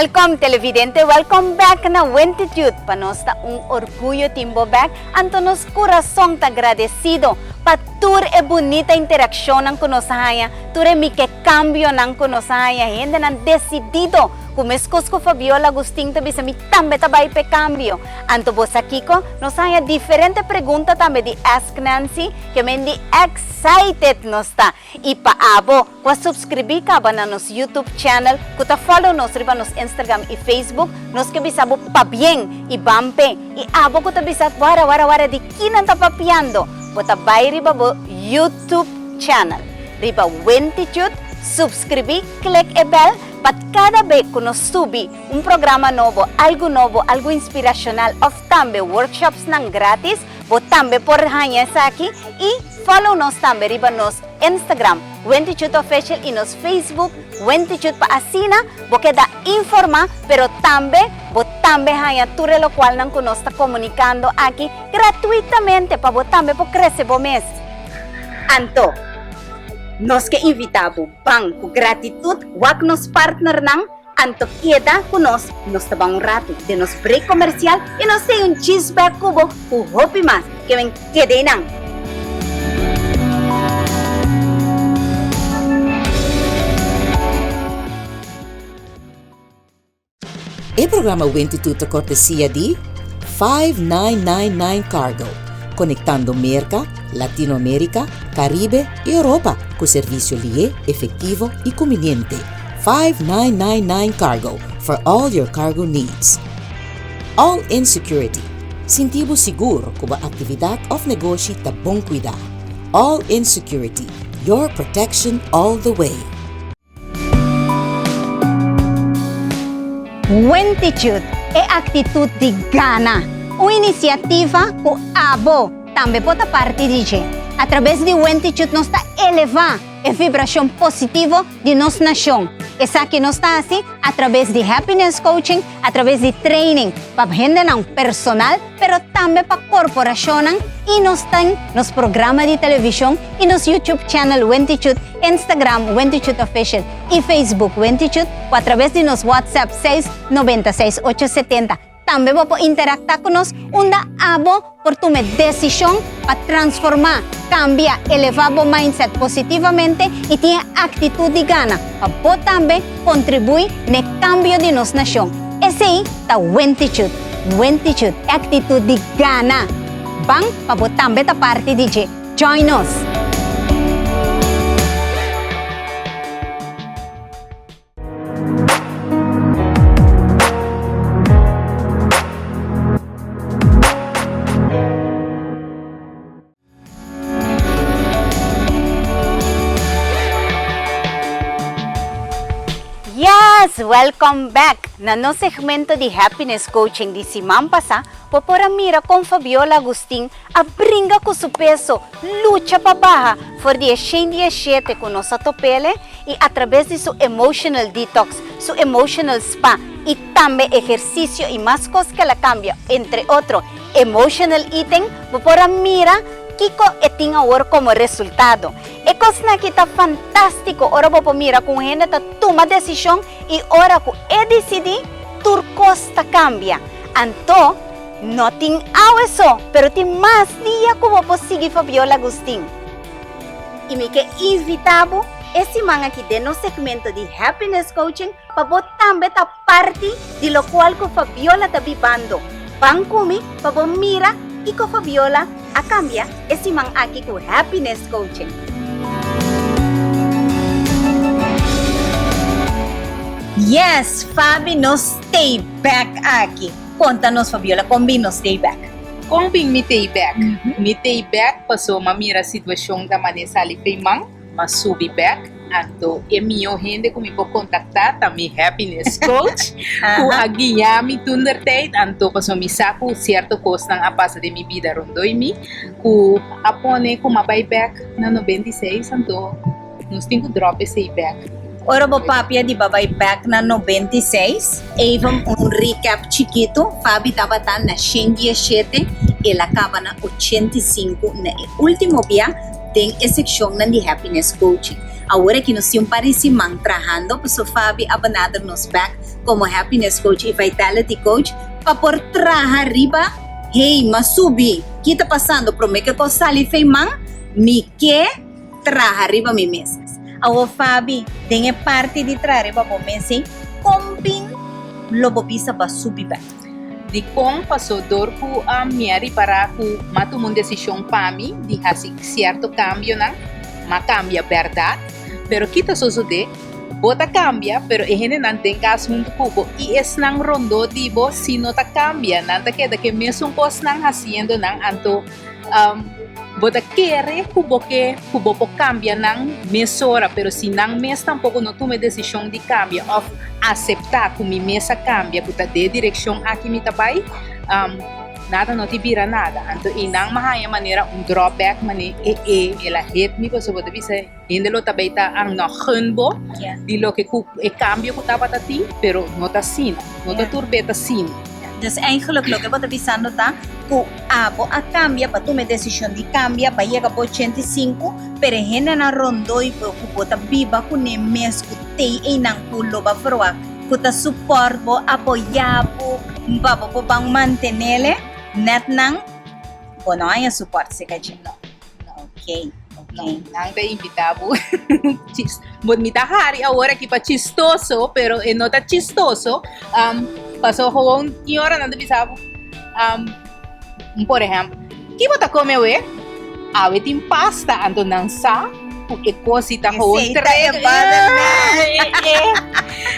Welcome televidente, welcome back na Wentitude. Pa nos ta un orguyo tin bo back, anto nos kurason ta agradesido pa tur e bunita interakshonnan ku nos a haña, tur e mike kambionan ku nos a haña, hendenan desidido ku meskos ku Fabiola Agustin ta bisa mi tambe ta bai p'e kambio. Anto bo sa kiko? Nos a haña diferente pregunta tambe di Ask Nancy ke men di excited nos ta. I pa abo ku a subscribí kaba na nos YouTube channel, ku ta follow nos riba nos Instagram i Facebook, nos ke bisa bo pabien i ban p'e. I abo ku ta bisa wara wara wara di ki nan ta papiando, bo ta bai riba bo YouTube channel, riba Wentitude, subscribí, click e bell pa kada be ku nos subi un programa nobo, algu nobo, algu inspirashonal òf tambe workshopsnan gratis, Bo tambe por haña esaki y follow nos tambe riba nos Instagram Wentichut Official y nos Facebook Wentichut pa asina bo keda informa pero tambe bo tambe haña tur e locualnan cu nos ta comunicando aki gratuitamente pa bo tambe por crece bo mes. Anto nos ke invita bo ban cu gratitud wak nos partnernan. Anto keda ku nos, nos ta ban un ratu den nos break komersial i nos tin un djis bek ku bo ku hopi mas. Ke men keda einan! E programa Wentitud ta kortesia di 5999 Cargo, konektando Merka, Latinoamerika, Karibe i Europa ku servisio lié, efektivo i kumbiniente. 5999 Cargo, for all your cargo needs. All In Security, Sinti bo sigur ku bo aktividat òf negoshi ta bon kuidá. All In Security, your protection all the way. Wentitude, e aktitut di gana. Un inisiativa ku abo tambe por ta parti di dje. Atrabes di Wentitude nos ta elevá e vibrashon positivo di nos nashon. Esaki nos ta hasi atrabes di Happiness Coaching, atrabes di training pa hendenan personal, pero tambe pa korporashonnan i nos tin nos programa di televishon i nos YouTube channel Wentichut, Instagram Wentichut Official i Facebook Wentichut ku atrabes di nos WhatsApp seis 96 870. Tambe bo por interaktá ku nos unda abo por tuma e desishon pa transformá, kambia, elevá bo mindset positivamente i tin e aktitut di gana pa bo tambe kontribuí na e kambio di nos nashon. Esei ta Wentichut. Wentichut, e aktitut di gana. Ban pa bo tambe ta parti di dje. Join nos! Yes, welcome back! Na nos segmento di Happiness Coaching di siman pasá, bo por a mira kon Fabiola Agustin a bringa ku su peso, lucha pa baha for di e shen di e shete ku nos a top'ele i atrabes di su emotional detox, su emotional spa i tambe ehersisio i mas kos ku el a kambia, entre otro emotional eating, bo por a mira kiko e tin awor komo resultado. E kosnan aki ta fantástiko ora bo por mira ku un hende ta tuma desishon i ora ku e disidí, tur kos ta kambia. Anto. No tin awe so, pero tin mas dia ku bo por sigui Fabiola Agustin. I mi ke invitá bo e siman aki den nos segmento di Happiness Coaching pa bo tambe ta parti di lokual ku Fabiola ta bibando. Ban ku mi pa bo mira kiko Fabiola a kambia e siman aki ku Happiness Coaching. Yes, Fabi nos stay back aki. Konta nos Fabiola, kon bin nos tei bek? Kon bin mi tei bek? Mi tei bek paso m'a mira situashon ta mane sali fei man, m'a subi bek, anto e mihó hende ku mi por kontaktá ta mi happiness coach ku a guiá mi toentertijd, anto paso mi sa ku sierto kosnan a pasa den mi bida rondoi mi ku a pone ku m'a bai bek na 96, anto Nos tin ku drop esei bek. Ora bo papia di ba bai bek na 96, even un recap chikitu, Fabi tabata na shen dieshete, el a kaba na 85 na e ultimo bia den e sekshonnan di Happiness Coaching. Awor aki nos tin un par di siman trahando paso Fabi a benader nos bek komo Happiness Coach i Vitality Coach pa por traha riba, Hey, m'a subi, ki ta pasando? Promé ke kos sali fei man, mi ke traha riba mi mes. Awor Fabi, den e parti di traha riba bo mes ei, kon bin lo bo bisa bo a subi bek? Dikon? Paso dor ku mi a ripará ku m'a tuma un desishon pa mi di hasi sierto kambionan, m'a kambia bèrdat, pero ki ta sosodé? Bo ta kambia, pero e hendenan den kas huntu ku bo i esnan rondó di bo si no ta kambia. Nan ta keda ku e mesun kosnan hasiendo nan. Anto bo ta kere ku bo ke ku bo por kambia nan mesora, pero si nan mes tampoko no tuma e desishon di kambia òf aseptá ku mi mes a kambia, ku ta den e direkshon aki mi ta bai, nada no ta bira nada. Anto einan mi a haña manera un drawback, manera e e el a hit mi pasobra bo ta bisa. Hende lo ta bay ta an no gun bo di loke cu e cambio cu tabata tin, pero no ta asina. No ta tur be ta asina. Dus eigenlijk loke bo ta bisando ta cu abo a cambia pa tuma e decision di cambia pa yega bo 85, pero e hendenan rondoi bo cu bo ta biba cune mes cu tey eynan cu lo ba verwagt cu ta support bo, apoya bo pa bo por ban mantenele, net nan bo no haña support cerca dje. No. Ok, ok. No, nan ta invita bo. Chis, bo mi ta hari awor aki pa chistoso, pero e no ta chistoso. Um, paso gewoon tin ora nan ta bisa bo, um, por ehempel, ki bo ta come awe? Awe tin pasta, anto nan sa ku e kos si ta gewoon Esei ta e trek. bottom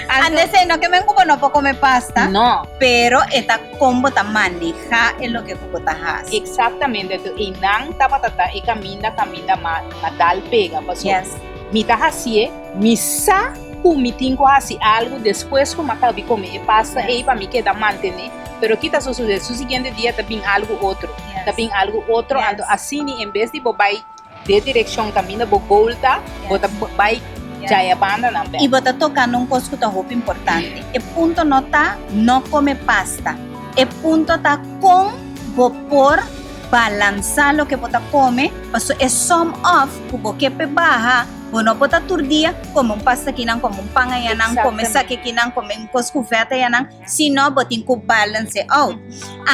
Ande esei no ke men ku bo no por come pasta. No. Pero e ta kon bo ta maneha e loke ku bo ta hasi. Exactamente, anto einan tabata ta e caminda caminda ma ma dal pega paso Yes. mi ta hacié, mi sa cu mi tin cu haci algo despues cu mi a cabi come e pasta ei pa mi keda mantene, pero ki ta sucede su siguiente dia ta bin algo otro, ta Yes. bin algo otro, Yes. anto asini en bes di bo bay Den direkshon kaminda bo goal ta, bo ta bai djaya bandanan bèk. I bo ta tokando un kos ku ta hopi importante. E punto no ta no kome pasta. E punto ta kon bo por balansá loke bo ta kome, pasobra e som òf ku bo ke p'e baha, bo no por ta tur dia kome un pasta akinan, kome un pan ayanan, kome esaki akinan, kome un kos ku vèt ayanan, sino bo tin ku balance e out.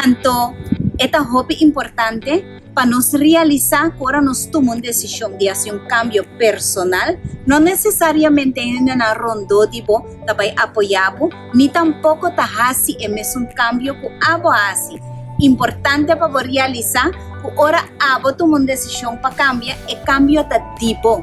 Anto e ta hopi importante. Pa nos realisá ku ora nos tuma un desishon di hasi un kambio personal, no nesesariamente hendenan rondó di bo ta bai apoyá bo, ni tampoko ta hasi e mesun kambio ku abo a hasi. Importante pa bo realisá ku ora abo tuma un desishon pa kambia, e kambio ta di bo.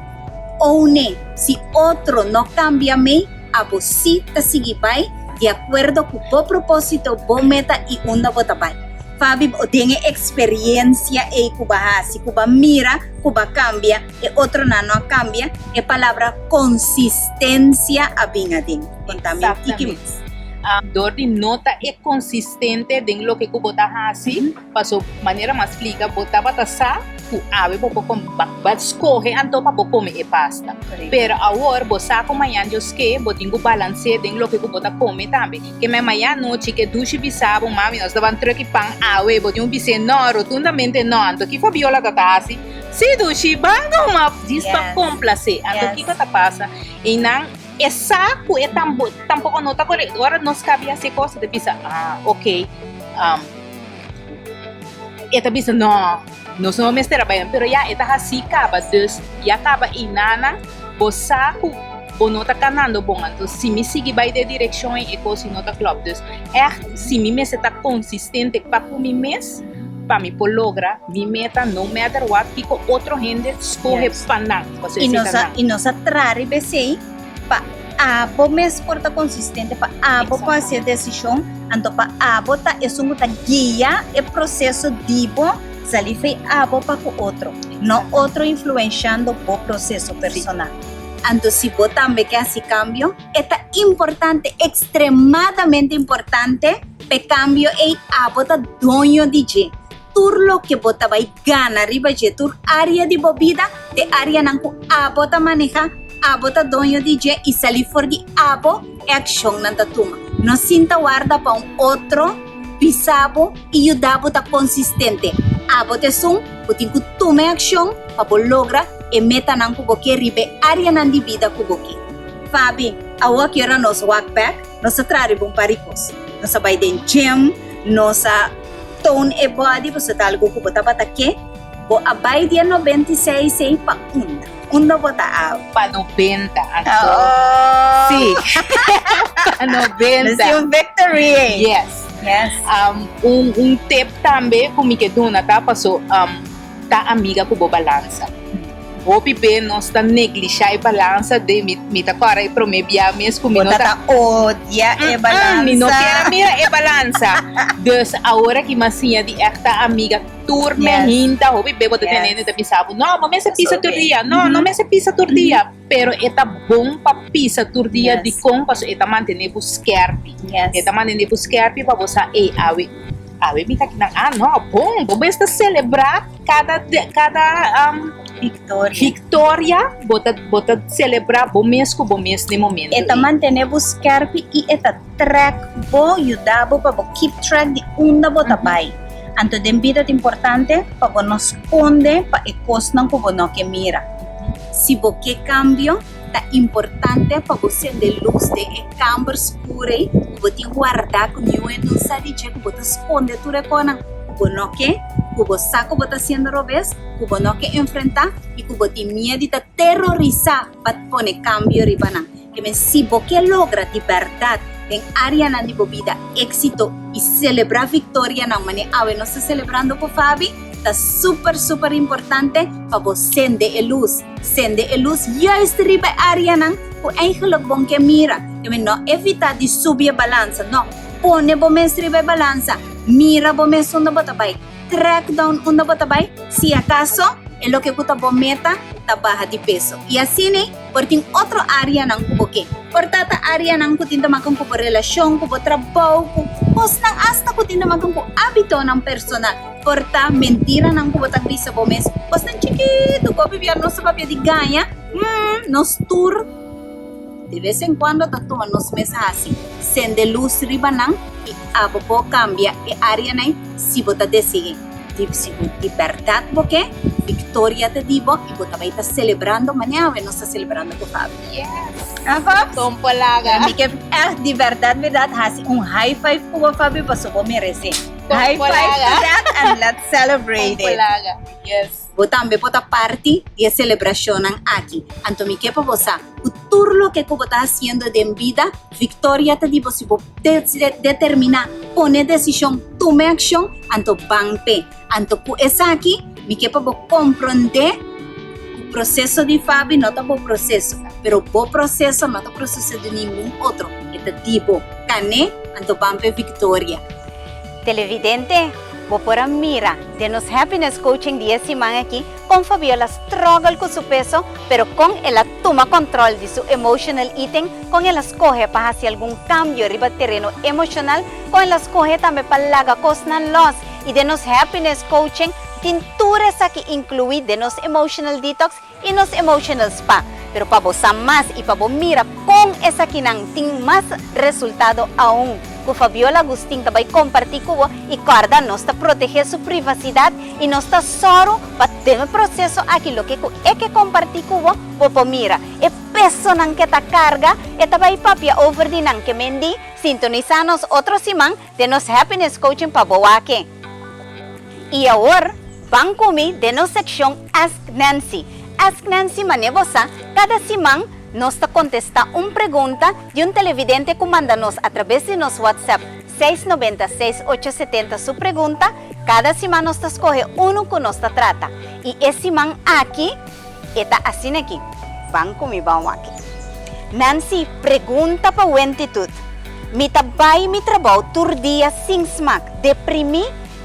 Oune, si otro no kambia mei, abo sí ta sigui bai di akuerdo ku bo propósito, bo meta i unda bo ta bai. Fabi, bo den e experiencia ey cu bo a haci, cu bo a mira cu bo a cambia, e otronan no a cambia, e palabra consistencia a bin aden. Conta mi un tiki mas. Dor di no ta e consistente den loke cu bo ta haci, paso manera mas splica bo tabata sa cu awe bo por come, bo a scoge anto pa bo come e pasta. Pero awor bo sa cu mañan Dios ke bo tin cu balancea den loke cu bo ta come tambe. Ke me maya anochi ke dushi bisa bo mami nos ta ban truck i pan awe bo tin un bis'é no rotundamente no anto ki Fabiola ta ta hasi si dushi ban tuma djis pa komplasé anto kiko ta pasa einan e sa ku e tampoko no ta korekto ora nos kabi hasi e kos e ta bisa ah ok e ta bisa no nos no mester a bai pero ya e ta hasi kaba dus ya kaba einanan bo sa ku bo no ta kanando bon anto si mi sigui bai den direkshon ei e kos no ta klòp dus ègt si mi mester ta konsistente pa ku mi mes pa mi por logra mi meta no matter what kiko otro hende skohe pa nan pasobra esei ta nan. I nos a traha riba esei pa abo mes por ta konsistente pa abo por hasi e desishon anto pa abo ta esun ku ta guia e proseso di bo sali fei abo pa ku otro no otro influenshando bo proseso personal. Anto si bo tambe ke hasi kambio, e ta importante, ekstremadamente importante, pa e kambio ei abo ta doño di dje. Tur loke bo ta bai gana riba dje, tur área di bo bida, ta e áreanan ku abo ta manehá, abo ta doño di dje i sali for di abo e akshonnan ta tuma. No sinta warda pa un otro bisa bo i yuda bo ta konsistente. Abo ta esun ku tin ku tuma e akshon pa bo logra. e metanan ku bo ke riba e áreanan di bida ku bo ke. Fabi, awor ki ora nos wak bèk, nos a traha riba un par di kos. Nos a bai den gym, nos a tone e body, pasobra ta algu ku bo tabata ke. Bo a bai di e 96 ei pa unda? Unda bo ta awe? Pa 90, anto. Sí, pa 90. Nos tin un victory ei. Yes. Yes. Un tip tambe ku mi ke duna ta paso ta amiga ku bo balansa. Hopi be nos ta neglisha e balansa den mi mi ta kòrda e promé bia mes ku mi Bo no ta ta ta odia e Mm, mi no balansa. kier a mira e balansa. Dus awor aki mi a siña di ègt ta amiga tur Yes. mehinta. Hopi be bo ta tende Yes. hende ta bisa bo, no, bo mester pisa So tur be. dia. No, no mester pisa tur dia. Pero e ta bon pa pisa tur dia Yes. dikon? Pasobra e ta mantené bo skèrpi. Yes. E ta mantené bo skèrpi pa bo sa, ey, awe awe mi ta kinan. Ah, no, bon, bo mester selebrá kada kada Victoria. Victoria, bo ta bo ta selebrá bo mes ku bo mes den momento E ta ei. mantené bo skèrpi i e ta trèk bo, yuda bo pa bo keep track di unda bo ta bai. Anto den bida ta importante pa bo no skonde pa e kosnan ku bo no ke mira. Si bo ke kambio, ta importante pa bo sende lus den e kamber skur ei ku bo tin wardá ku niun hende no sa di dje ku bo ta skonde tur e konan ku bo no ke, ku bo sa ku bo ta hasiendo robes, ku bo no ke enfrentá i ku bo tin miedu i ta terorisá pa pone kambio riba nan. Ke men si bo ke logra di bèrdat den áreanan di bo bida éksito i selebrá viktorianan manera awe nos ta selebrando ku Fabi, Ta super super importante pa bo sende e lus. Sende e lus juist riba e areanan ku eigenlijk bon ke mira. Te men no evita di subi e balansa, no. Pone bo mes riba e balansa. Mira bo mes unda bo ta bai. Track down unda bo ta bai. Si akaso e loke ku ta bo meta ta baha di peso. I asina por tin otro areanan ku bo ke. Por ta ta areanan ku tin ta makan ku bo relashon, ku bo trabou, ku kosnan asta ku tin ta makan ku ábitonan personal. Por ta mentiranan ku bo ta bisa bo mes, kosnan chikitu ku hopi bia nos ta papia di gaña, hmm, nos tur de bes en kuando ta tuma nos mes hasi sende lus riba nan i abo por kambia e areanan si bo ta desigi. Di si bo di bèrdat bo ke, viktoria ta di bo i bo ta bai ta selebrando manera awe nos ta selebrando ku Fabi. Yes! Ah, Fabs? Kon por laga. Mi ke ègt di bèrdat bèrdat hasi un high five ku bo Fabi pasobra bo meresé. High five to that and let's celebrate it. Yes. Bo tambe por ta parti di e celebracionnan aki. Anto mi ke pa bo sa cu tur loke cu bo ta haciendo den bida, victoria ta di bo si bo determina, pone decision, tuma e accion, anto ban p'e. Anto cu esaki mi ke pa bo compronde cu proceso di Fabi no ta bo proceso, pero bo proceso no ta proceso di ningun otro, e ta di bo. Cane, anto ban p'e victoria. Televidente, bo por a mira den nos Happiness Coaching di e siman aki kon Fabiola struggle ku su peso, pero kon el a tuma control di su emotional eating, kon el a scoge pa haci algun cambio riba tereno emocional, kon el a scoge tambe pa laga cosnan los. Y den nos Happiness Coaching tin tur esaki inclui den nos Emotional Detox i nos Emotional Spa. Pero pa bo sa mas i pa bo mira kon esakinan tin mas resultado aun ku Fabiola Agustin ta bai kompartí ku bo i kòrda nos ta protegé su privasidat i nos ta sòru pa den e proseso aki loke ku e ke kompartí ku bo, bo por mira e pesonan ke ta karga e ta bai papia over di nan ke men di sintonisá nos otro siman den nos Happiness Coaching pa bo wak. I awor, ban ku mi den nos sekshon Ask Nancy. Ask Nancy mane bo sa, kada siman nos ta kontestá un pregunta di un televidente ku manda nos atrabes di nos WhatsApp seis nobenta seis ocho setenta su pregunta, kada siman nos ta skohe unu ku nos ta trata. I e siman aki e ta asina aki. Ban ku mi ban wak. Nancy, pregunta pa Wentitut. Mi ta bai mi trabou tur dia sin smak, deprimí,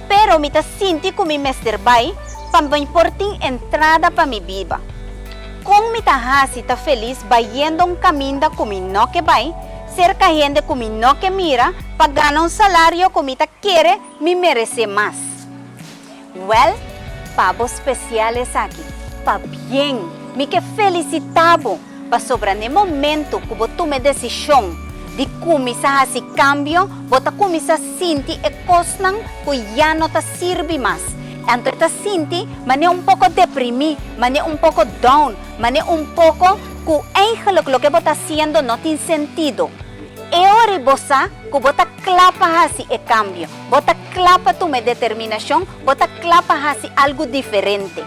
pero mi ta sinti ku mi mester bai pa mi por tin entrada pa mi biba. Kon mi ta hasi ta felis bayendo un kaminda ku mi no ke bai, serka hende ku mi no ke mira, pa gana un salario ku mi ta kere mi meresé mas? Wèl, pa bo spesial esaki. Pabien! Mi ke felisitá bo, pasobra n'e momentu ku bo tuma e desishon di kuminsá hasi kambio, bo ta kuminsá sinti e kosnan ku ya no ta sirbi mas. Anto e ta sinti manera un poko deprimí, manera un poko down, manera un poko ku eigenlijk loke bo ta hasiendo no tin sentido. E ora ei bo sa ku bo ta kla pa hasi e kambio, bo ta kla pa tuma e determinashon, bo ta kla pa hasi algu diferente.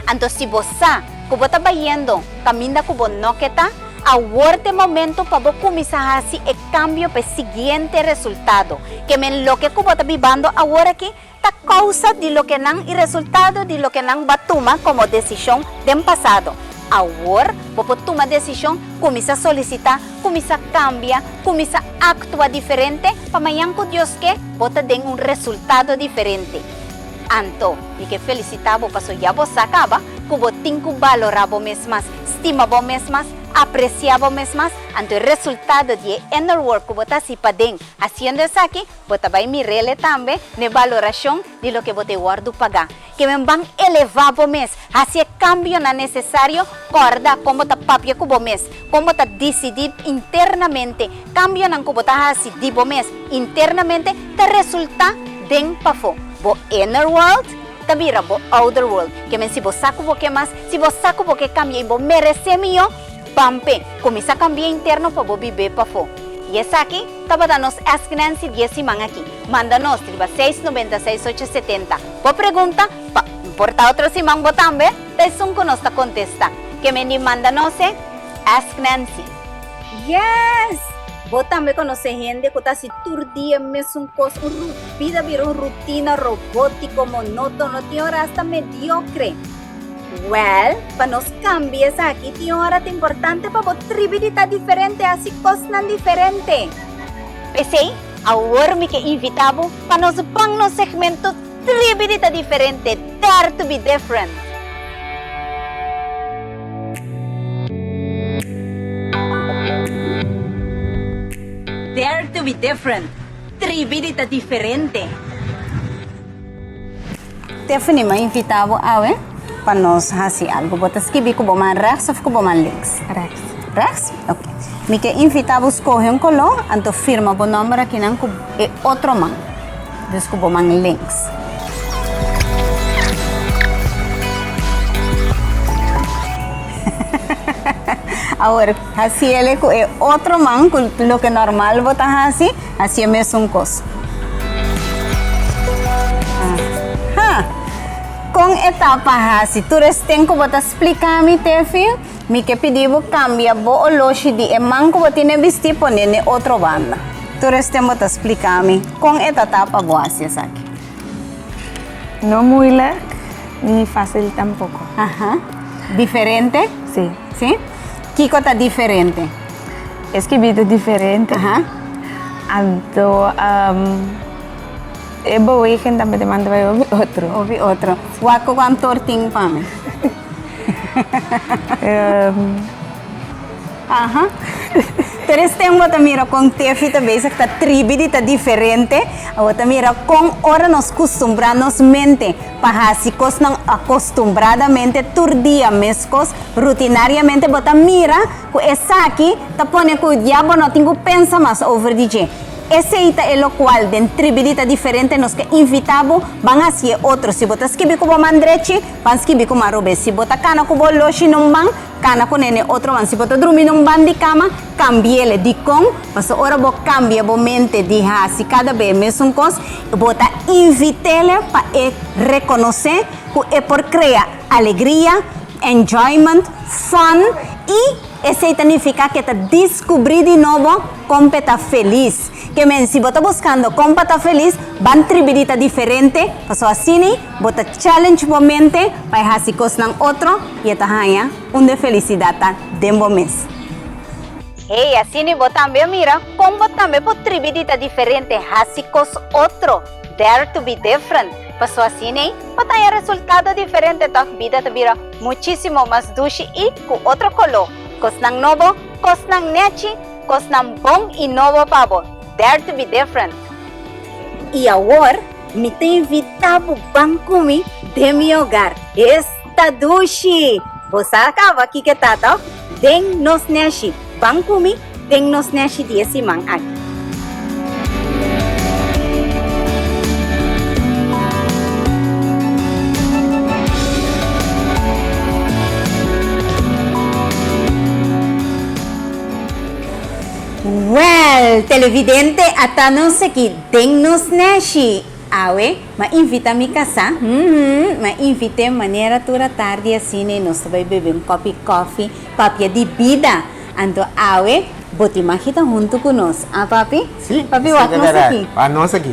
Anto si bo sa ku bo ta bayendo kaminda ku bo no ke ta, awor ta e momento pa bo kuminsá hasi e kambio pa e siguiente resultado. Ke men loke ku bo ta bibando awor aki ta kousa di loke nan i resultado di loke nan ba tuma komo desishon den pasado. Awor bo por tuma desishon, kuminsá solisitá, kuminsá kambia, kuminsá aktua diferente pa mañan ku Dios ke bo ta den un resultado diferente. Anto, mi ke felisitá bo paso ya bo sa kaba ku bo tin ku balorá bo mes mas, stima bo mes mas, apresiá bo mes mas, anto e resultado di e inner work ku bo ta hasi paden hasiendo esaki, Bo ta bai mir'ele tambe n'e balorashon di loke bo ta e wòrdu pagá. Ke men ban elevá bo mes, hasi e kambionan nesesario, kòrda kon bo ta papia ku bo mes, kon bo ta disidí internamente. Kambionan ku bo ta hasi di bo mes internamente ta resultá den pafó. Bo inner world ta bira bo outer world. Ke men si bo sa ku bo ke mas, si bo sa ku bo ke kambia i bo meresé mihó, ban p'e. Kuminsá kambia interno pa bo bib'é pafó. I esaki. Tabata nos Ask Nancy di e siman aki. Manda nos riba seis nobenta seis ocho setenta bo pregunta pa por ta otro siman bo tambe ta esun ku nos ta kontesta. Ke men di manda nos e Ask Nancy. Yes! Bo tambe konosé hende ku ta hasi tur dia mesun kos, un ru bida bira un rutina robótiko, monótono, tin ora asta mediokre. Wèl, pa nos kambia esaki tin ora ta importante pa bo tribi di ta diferente, hasi kosnan diferente. P'esei, awor mi ke invitá bo pa nos ban nos segmento Tribi di ta diferente, Dare to be different! Dare to be different, Tribi di ta diferente! Tiffany, m'a invitá bo awe pa nos hasi algu. Bo ta skibi ku bo man rèks òf ku bo man links? Rèks. Rèks? Ok. Mi ke invitá bo skohe un koló, anto firma bo nòmber akinan ku e otro man, dus ku bo man links. Awor, hasiele ku e otro man, ku loke normal bo ta hasi. Hasi e mesun kos. Aha! Kon e ta pa hasi? Tur esten ku bo ta splika mi, Tefi, mi ke pidi bo kambia bo oloshi di e man ku bo tene bistí pone n'e otro banda. Tur esten bo ta splika mi kon e ta ta pa bo hasi esaki. No moeilijk, ni fácil tampoco. Aha. Diferente? Sí. Sí? Kiko ta diferente? E skibí ta diferente. Aha. Anto e beweging tambe ta manda bai hopi otro. Hopi otro. Wak ku kantor tin pa mi. Aha. Pero es tempo bo ta mira kon Tefi ta bezig ta tribi di ta diferente. Bo ta mira kon ora nos kustumbrá nos mente pa hasi kosnan akostumbradamente tur dia meskos, rutinariamente bo ta mira ku esaki ta pone ku ya bo no tin ku pensa mas over di dje. Esei ta e lokual den tribi di ta diferente nos ke invitá bo ban hasi e otro. Si bo ta skibi ku bo man drechi, ban skibi ku man robes. Si bo ta kana ku bo loshi na un ban, Kana ku nene otro man. Si bo ta drumi na un ban di kama, kambi'el. Dikon? Pasobra ora bo kambia bo mente di hasi kada be e mesun kos, bo ta invit'el pa e rekonosé ku e por krea alegria, enjoyment, fun i esei ta nifiká ku e ta diskubrí di nobo kon p'e ta felis. Ke men, si bo ta buskando kon pa ta felis, ban tribi di ta diferente, pasobra asina bo ta challenge bo mente pa e hasi kosnan otro i e ta haña unda e felisidat ta den bo mes. Hey, asina bo tambe a mira kon bo tambe por tribi di ta diferente, hasi kos otro, dare to be different, pasobra asina ei bo ta haña resultado diferente tòg, bida ta bira muchisimo mas dushi i ku otro koló, kosnan nobo, kosnan nechi. Kosnan bon i nobo pa bo. Dare to be different! I awor mi ta invitá bo ban ku mi den mi hogar. Esta dushi! Bo sa kaba kiko ta tòg? Den nos nèshi. Ban ku mi den nos nèshi di e siman aki. Wel, televidente, ata nos aki den nos neshi. Awe, m'a invita mi kasá, hmm, m'a invit'é manera tur atardi asina i nos ta bai bebe un kòpi kòfi, papia di bida. Anto awe, bo tin magi ta huntu ku nos, ah papi? Sí, Papi, wak esei ta nos bèrdat. aki. Wak nos aki.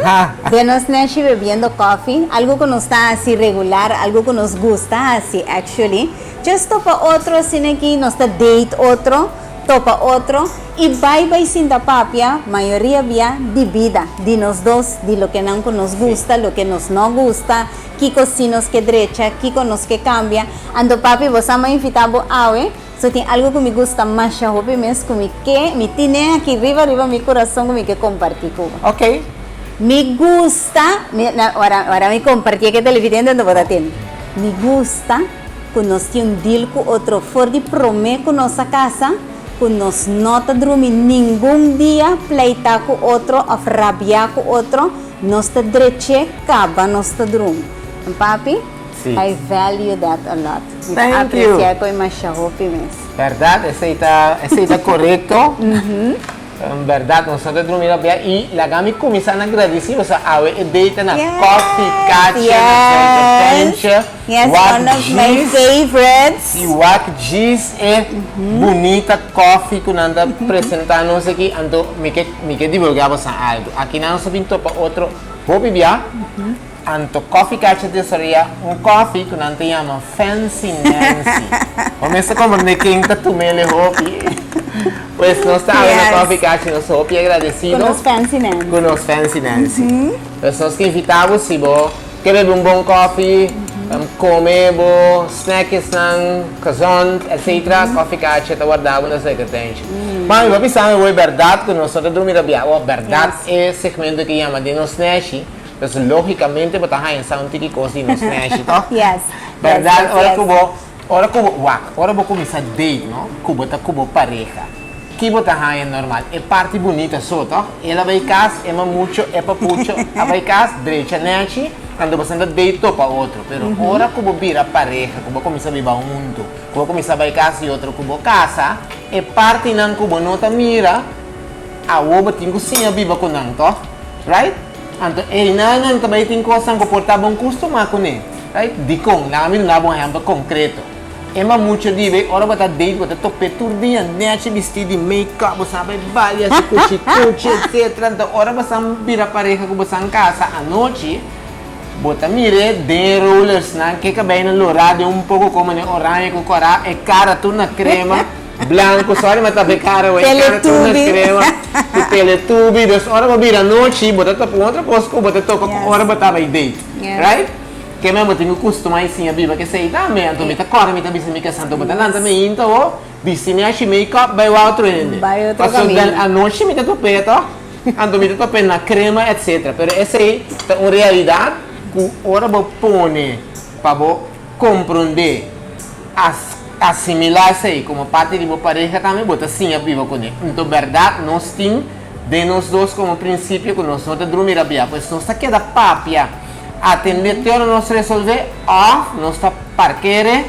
Aha. Den nos neshi bebiendo kòfi, algu ku nos ta hasi regular, algu ku nos gusta hasi actually. Just topa otro asina aki, nos ta date otro. Topa otro y bay bay sinta papia mayoria bia di bida di nos dos, di lokenan cu nos gusta, loke nos no gusta, kico si nos ke drecha, kico nos ke cambia. Anto papi bo sa mi a invita bo awe, so tin algo cu mi gusta masha hopi mes cu mi ke, mi tine aki riba riba mi curason cu mi ke comparti cu bo. Ok. Mi gusta, mi na ora ora mi comparti e ke televidente anto bo ta tende. Mi gusta. Ku nos tin un deal ku otro for di promé ku nos a kasa, ku nos no ta drumi ningun dia pleitá ku otro òf rabiá ku otro, nos ta drech'é kaba nos ta drumi. En papi, Sí. I value that a lot. Mi ta Thank you. apresiá ku e masha hopi mes. Bèrdat, esei ta, esei ta korekto. Berdad nos no ta drumi rabia y laga mi cuminsa na gradici pasobra awe e day ta na Coffee Catcher na Zuidertentje. Yes, Wak one of my djis favorites. y wak djis e bunita coffee cu nan ta presenta nos aki. Anto mi ke mi ke divulga boso algo. Aki nan nos a bin topa otro hopi bia. Anto Coffee Catcher desaroyá un koffie ku nan ta yama Fancy Nancy. Bo mester komprendé ken ta tum'é el e hopi. Pues nos ta awe na Coffee Catcher, nos ta hopi agradesido. Ku nos Fancy Nancy. Ku nos Fancy Nancy. Pues nos ta invitá bo si bo ke bebe un bon koffie, kome bo snackjesnan gezond, etcetera, Coffee Catcher ta warda bo na Zuikertuintje. Mami, bo a bisa mi awor bèrdat ku nos no ta drumi rabiá. Awor bèrdat e segmento ke yama Den Nos Nèshi. Pues logicamente bo ta haña sa un tiki cos di nos neshi, toch? Yes. Berdad, Yes, ora yes. cu bo, ora cu bo, wak, ora bo cuminsa date, no? Cu bo ta cu bo pareha, ki bo ta haña normal? E parti bunita so, toch? El a bay cas, e mamucho, e papucho a bay cas, drecha nechi, anto bo senta date topa otro. Pero ora cu bo bira pareha, cu bo cuminsa biba hunto, cu bo cuminsa bay cas di otro, cu bo casa, e partinan cu bo no ta mira, Awo bo tin ku siña biba ku nan, tòg? Right? Anto einan nan ta bai tin kosnan ku por ta bon kustumá kuné. Right? Dikon? Laga mi duna bo un ehèmpel konkreto. E mamucho di bay ora bo ta date bo ta top'é tur dia nèchi bistí di make-up, bo sa bai balia su kuchi kuchi etsetera. Anto ora bo san bira pareha ku bo san kasa anochi, bo ta mir'é den e rollersnan ke kabeinan lorá den un poko komo den oranje ku kòrá, e kara tur na krema. Blanco, sorry ma ta becara wey, cara tur na crema, cu teletubi, dus ora bo bira nochi, bo ta topa un otro cos cu bo ta topa cu ora bo ta bay date, right? Ke men bo tin cu custuma y siña biba kesey tambe, anto mi ta corda mi ta bisa mi casa, anto bo ta lanta meinta ho, bisti mi haci make up, bay wak otro hende, pasobra den anochi mi ta top'e toch, anto mi ta top'e na crema etc. Pero esey ta un realidad cu ora bo pone pa bo compronde, as. Asimilá esei komo parti di bo pareha tambe bo ta siña biba kuné. Nto bèrdat nos tin den nos dos komo prinsipio ku nos no ta drumi rabiá, pues nos ta keda papia, atendé te ora nos resolvé òf nos ta parkere,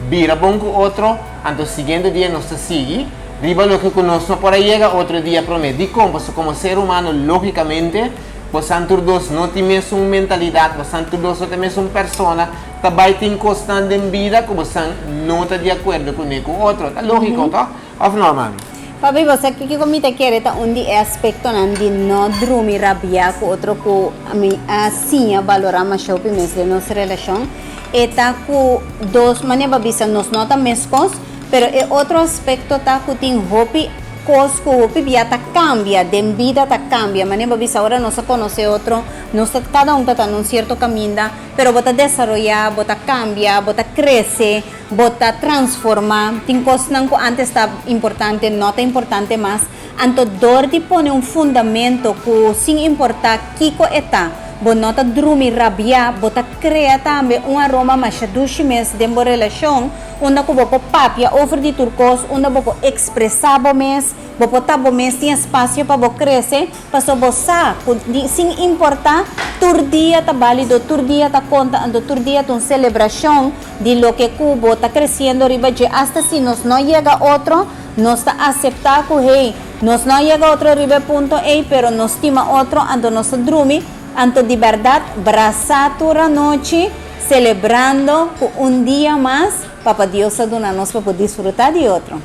bira bon ku otro, anto siguiente dia nos ta sigui riba loke ku nos no por a yega otro dia promé. Dikon? Pasobra komo ser humano lógikamente bosan tur dos no tin mesun mentalidat, bosan tur dos no ta mesun persona. Ta bai tin kosnan den bida ku bosan no ta di akuerdo kuné ku otro. Ta lógiko, tòg? Òf no, mami? Papi, bo sa kiko mi ta kere ta un di e aspektonan di no drumi rabiá ku otro ku mi a siña balorá masha hopi mes den nos relashon? E ta ku dos manera bo a bisa nos no ta meskos, pero e otro aspekto ta ku tin hopi kos ku hopi bia ta kambia den bida ta kambia. Manera bo a bisa ora nos a konosé otro, nos ta kada un ta ta na un sierto kaminda. Pero bo ta desaroyá, bo ta kambia, bo ta krese, bo ta transformá. Tin kosnan ku ántes ta importante no ta importante mas. Anto dor di pone un fundamento ku sin importá kiko e ta, bo no ta drumi rabiá, bo ta krea tambe un aroma masha dushi mes den bo relashon, unda ku bo por papia over di tur kos, unda bo por ekspresá bo mes, bo por ta bo mes, tin espasio pa bo krese. Paso bo sa ku sin importá, tur dia ta bálido, tur dia ta konta, anto tur dia ta un selebrashon di loke ku bo ta kresiendo riba dje. Asta si nos no yega otro, nos ta aseptá ku, hey, Nos no a yega otro riba e punto ei, pero nos stima otro, anto nos ta drumi, anto di bèrdat brasá tur anochi, selebrando ku un dia mas Papa Dios a duna nos pa por disfrutá di otro.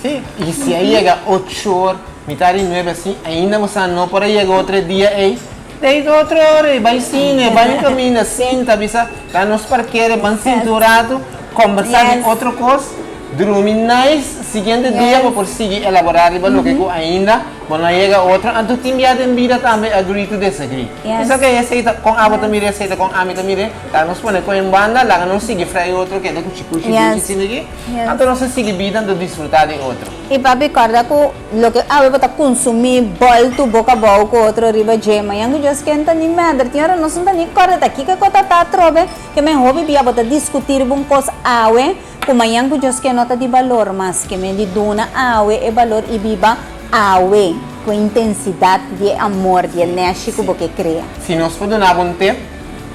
Sí, i si a yega ocho or, mitar di nuebe así, ainda bo sa no por a yega otro e dia ei, date otro ora ei, bai sine, bai un kaminda, sinta, bisa, laga nos parkera, ban sinta un ratu, kombersá di otro kos, drumi nice, siguiente dia bo por sigui elaborá riba loke ku ainda bo no a yega otro, anto tin bia den bida tambe agree to disagree. Bisa ke esei ta kon abo ta mira esei ta kon ami ta mira, laga nos pone kon en banda, laga nos sigui frei otro keda kuchi kuchi dushi asina aki. Anto nos a sigui bida anto disfruta di otro. I papi kòrda ku loke awe bo ta kunsumí bòltu boka abou ku otro riba dje, mañan ku Dios ken ta ni mèder. Tin ora nos no ta ni kòrda ta kiko ku ta ta atrobe ke men hopi bia bo ta diskutí riba un kos awe ku mañan ku Dios ken no ta di balor mas ke men di duna awe e balor i biba awe ku e intensidat di e amor di e nèshi ku bo ke krea. Si nos por duna bo un tep,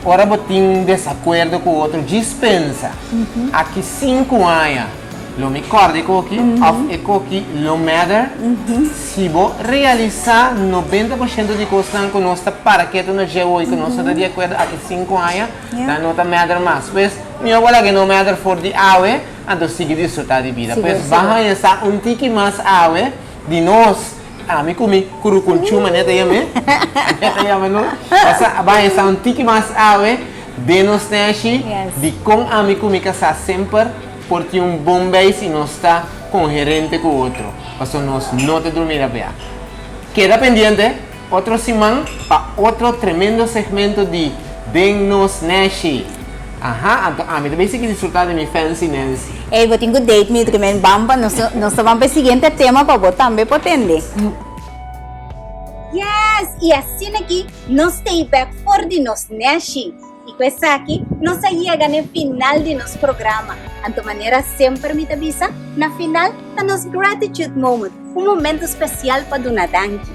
Ora bo tin un desakuerdo ku otro, djis pensa, Aki sinku aña lo mi kòrda e koki òf e koki lo mèder? Si bo realisá 90% di kosnan ku nos ta para ketu na dje hoy ku nos no ta di akuerdo aki sinku aña, nan no ta mèder mas. Pues, mihó bo laga e no mèder for di awe, anto sigui disfrutá di bida. Pues, ban haña sa un tiki mas awe di nos. Ami ku mi kurukunchu manera ta yam'é, manera ta yama no, pasa a bai esa un tiki mas awe den nos neshi di kon ami ku mi kasá semper por tin un bon bei si nos ta konherente ku otro, pasobra nos no ta drumi rabia. Keda pendiente otro siman pa otro tremendo segmento di Den Nos Neshi. Aha, anto ami ta bay sigui disfruta di mi fancy Nancy. Ey, bo tin cu date mi otro men ban pa nos nos ta ban pa e siguiente tema pa bo tambe por tende. Yes, y asina aki nos ta ey bek for di nos neshi. Y cu esaki nos a yega na e final di nos programa. Anto manera semper mi ta bisa, na final ta nos gratitude moment, un momento special pa duna danki.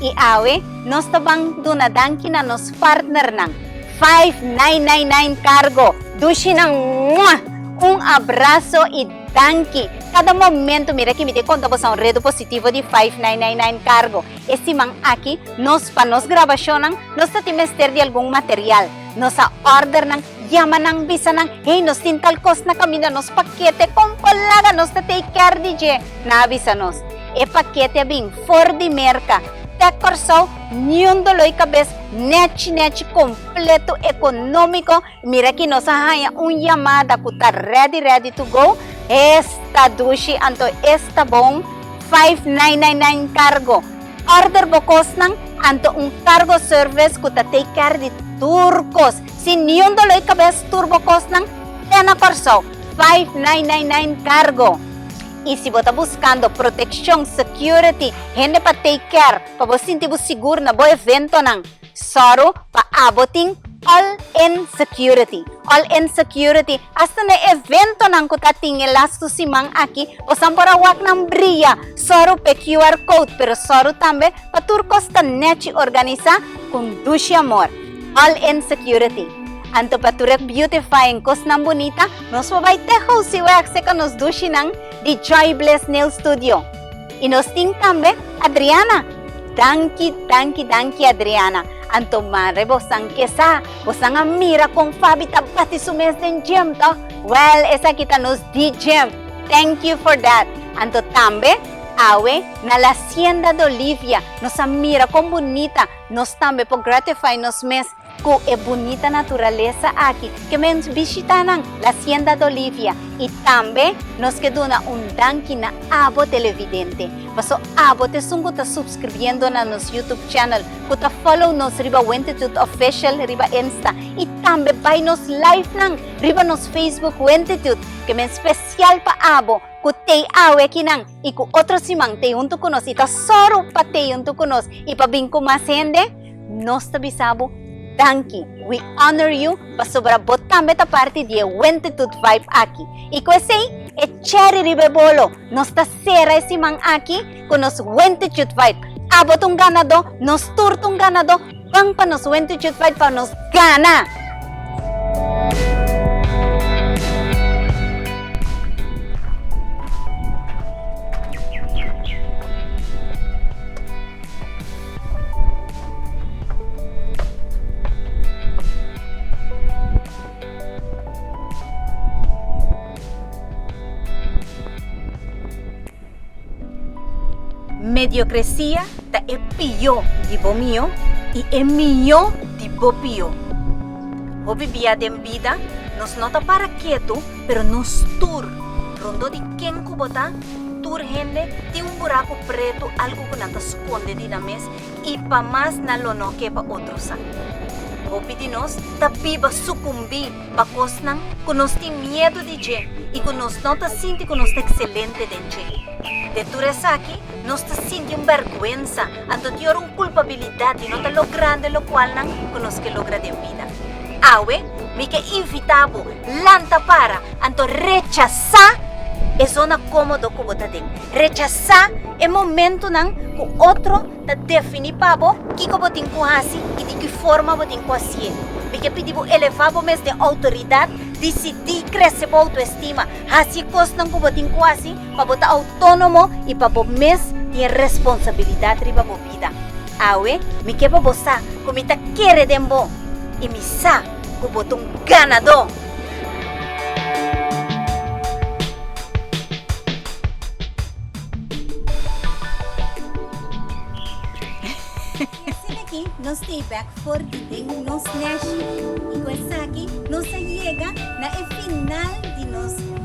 I awe nos ta ban duna danki na nos partnernan, 5999 Cargo, dushinan mua! Un abraso i danki! Kada momento mira ki mi ta konta boso un redu positivo di 5999 Cargo. E siman aki nos pa nos grabashonnan nos ta tin mester di algun material. Nos a order nan, yama nan, bisa nan, hey nos tin tal kos na kaminda, nos pakete kon por laga nos ta take care di dje. Nan a bisa nos. E pakete a bin for di Merka te Kòrsou, niun doloi kabes, nèchi nèchi, kompleto, ekonómiko. Mira ki nos a haña un yamada ku ta ready ready to go. Esta dushi anto esta bon. 5999 Cargo. Order bo kosnan anto un cargo service ku ta take care di tur kos. Sin niun doloi kabes tur bo kosnan te na Kòrsou. 5999 Cargo. I si bo ta buskando protekshon, security, hende pa take care, pa bo sinti bo sigur na bo eventonan, sòru pa abo tin All In Security. All In Security, asta na e eventonan ku ta tin e lastu siman aki, bosan por a wak nan bria. Sòru p'e QR code, pero sòru tambe pa tur kos ta nèchi organisá ku un dushi amor. All In Security. Anto pa tur e beautifying kosnan bunita, Nos por bai te housi wèg seka nos dushinan di Joy Bliss Nail Studio. I nos tin tambe Adriana. Danki, danki, danki Adriana. Anto mare bosan ke sa, bosan a mira kon Fabi ta bati su mes den gym toh? Well, esaki ta nos di gym. Thank you for that. Anto tambe awe na La Hacienda de Olivia nos a mira kon bunita nos tambe por gratify nos mes. Ku e bunita naturalesa aki ke men bishita nan, La Hacienda d'Olivia, i tambe nos ke duna un danki na abo televidente, paso abo ta esun ku ta subscribiendo na nos YouTube channel, ku ta follow nos riba Wentitude Official riba Insta i tambe bai nos live nan riba nos Facebook Wentitude, ke men spesial pa abo ku tei awe akinan i ku otro siman tei huntu ku nos i ta sòru pa tei huntu ku nos i pa bin ku mas hende. Nos ta bisa bo danki, we honor you pasobra bo tambe ta parti di e Wentitude Vibe aki. I ku esei, e cherry riba e bolo, nos ta sera e siman aki ku nos Wentitude Vibe. Abo ta un ganadó, nos tur ta un ganadó, ban pa nos Wentitude Vibe pa nos gana! Mediocrecia ta e pió di bo mihó i e mihó di bo pió. Hopi bia den bida nos no ta para ketu pero nos tur, rondó di ken ku bo ta, tur hende tin un buraku pretu algu ku nan ta skonde di nan mes i pa mas nan lo no ke pa otro sa. Hopi di nos ta biba sukumbí pa kosnan ku nos tin miedu di dje i ku nos no ta sinti ku nos ta ekselente den dje. Den tur esaki, nos ta sinti un bèrgwensa, anto tin ora un kulpabilidat di no ta logrando e lokualnan ku nos ke logra den bida. Awe, mi ke invitá bo lanta para, anto rechasá e zona kómodo ku bo ta den. Rechasá e momentunan ku otro ta definí pa bo kiko bo tin ku hasi i di ki forma bo tin ku hasié. Mi ke pidi bo elevá bo mes den outoridat, disidí krese bo outoestima, hasi e kosnan ku bo tin ku hasi pa bo ta outónomo i pa bo mes tin e responsabilidat riba bo bida. Awe, mi ke pa bo sa ku mi ta kere den bo i mi sa ku bo ta un ganadó! I asina aki nos ta e bek for di den nos neshi i ku esaki nos a yega na e final di nos.